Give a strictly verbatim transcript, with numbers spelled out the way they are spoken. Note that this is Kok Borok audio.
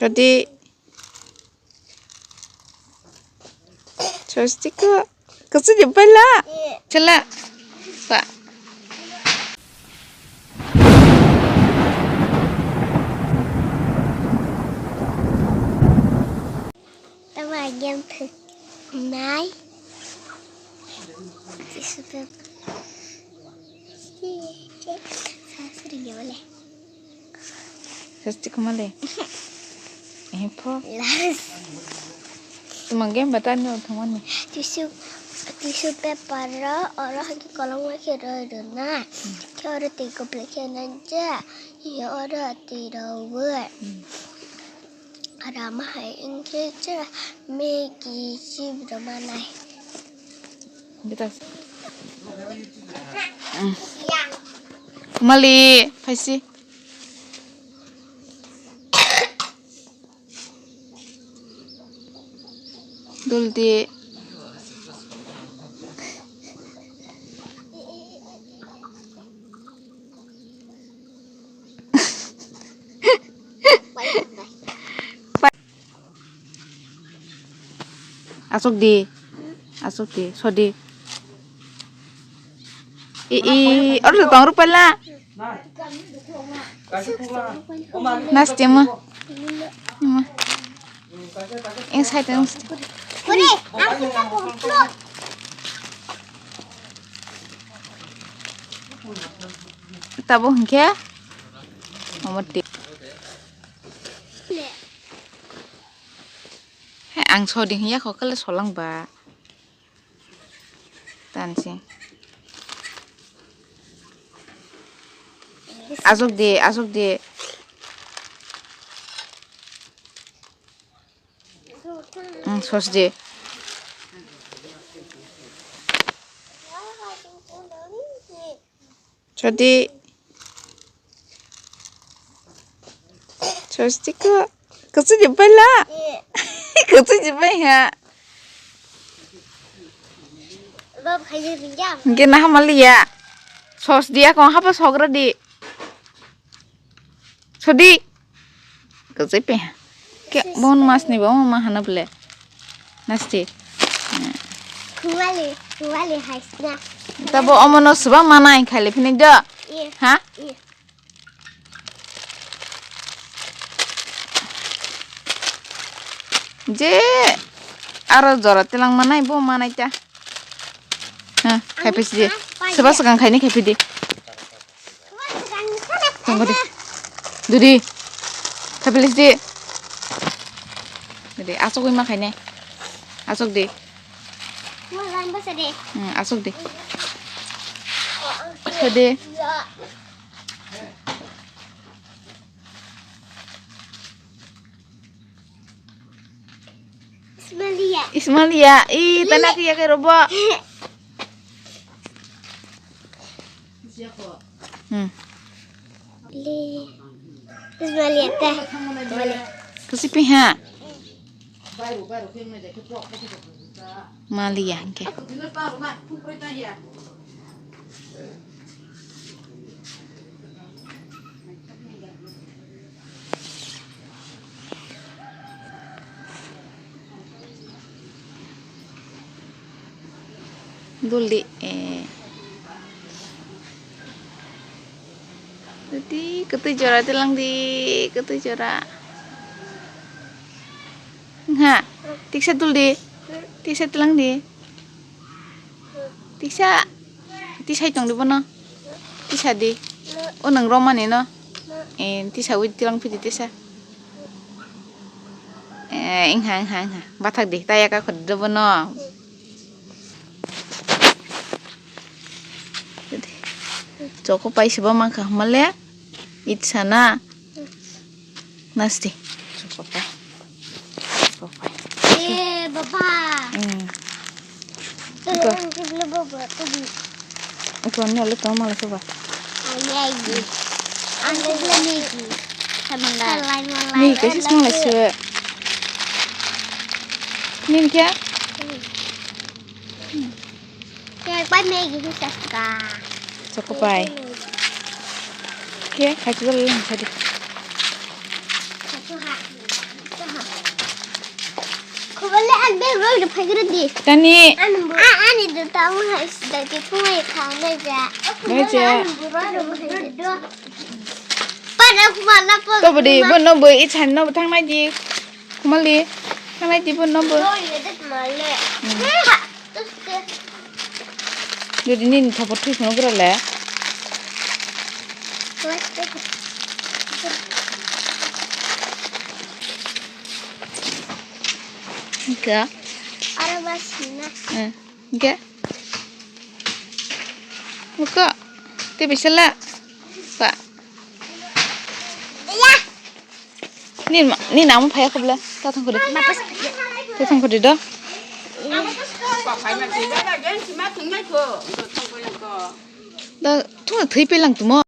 Tadi. Swastika. Kasi di pala. Chala. Pa. Tama game nai. Tissue paper. Sasri ya boleh. Sasti kumale. Eh, pho. Las. Tumang game bata no thamani. Tissue, tissue paper ro, oro hagi kolom wa khe roi rona. Khe oro tei kople khe na ja. Ye oro tei ro we. Rama hai wngkhe chwra Maggie chips rw manai. Mali, phaisi. Duldi. Asok di. Asok di. Sodi. I, i, oro tong rupala. Nasti ma. Ma. Eng sai tong. Tabo hingke. Omo ti. He, ang sodi hinya kho kale solang ba. Tansi. Asok de, asok de. Hmm, sos de. Sodi. Sosdi ko. Kusu jepai la. Kusu jepai ha. Hingke naha maliya. Sosdi ako hapa sogra di. Sodi. Kusu pe ha. Ke bon mas ni ba ma hana ble. Nasti. Kuali, kuali hai sna. Tabo omono suba mana ikhali phini do. Iya. Ha? Iya. Je aro jora tilang manai bo manai ta. Ha, khai pisi di. Suba sakang khai ni khai pidi. Tunggu di. Dudi. Kapilis di. Dudi, asok wi ma khaine. Asok di. Hmm, asok di. Sede. Ismalia. Ismalia. Ih, tana kiya ke robo. Hmm. Li. Ismalia ta. Wale. Kasi piha. Malia hingke. Dul di, eh. Dul di, kwtwi jora tilang di, kwtwi jora. Wngha, tiksa dul di, tiksa tilang di. Tisa, tisai tong di bono. Tisa di. O nang romani no. Eh, tisa wi tilang pidi tisa. Eh, ingha, ingha, ingha. Bathak di, taya ka khod do bono. Choko pai sibo mangkha hmale. Itsa na. Nasti. Chokopai. Chokopai. Eh, baba. Hmm. Ito. Ang kiblo baba, tubi. Ito, ano ulit tong mala soba. Ang Maggi. Ang kiblo Maggi. Samanda. Malai, malai. Ni kasi malai se. Ni kya? Hmm. Kaya pa Maggi ni saska. Chokopai. Kaya kachi dal lang sadi. Satu ha. Be roi rok phai gra di. Tani. Ani bu-, a-, ani do tamo hai sida ke phungai kha nai ja. Nai ja. Ani bu roi rok phai gra do. Para kuma na po. To bodi bo no bo i chan no thang nai di. Kumali. Thang nai di bo no bo. Roi le det male. Hmm. Ha, to ste. Jodi nini thopor thwi phano gra le. Hingkha. Aro ba sina. Eh, hingkha. Buka. Te bisala. Pa. Ya. Ni ma, ni nang phaya khobla. Ta thang khodi. Ma pas. Ta thang khodi do. Da, thung thwi pelang tumo.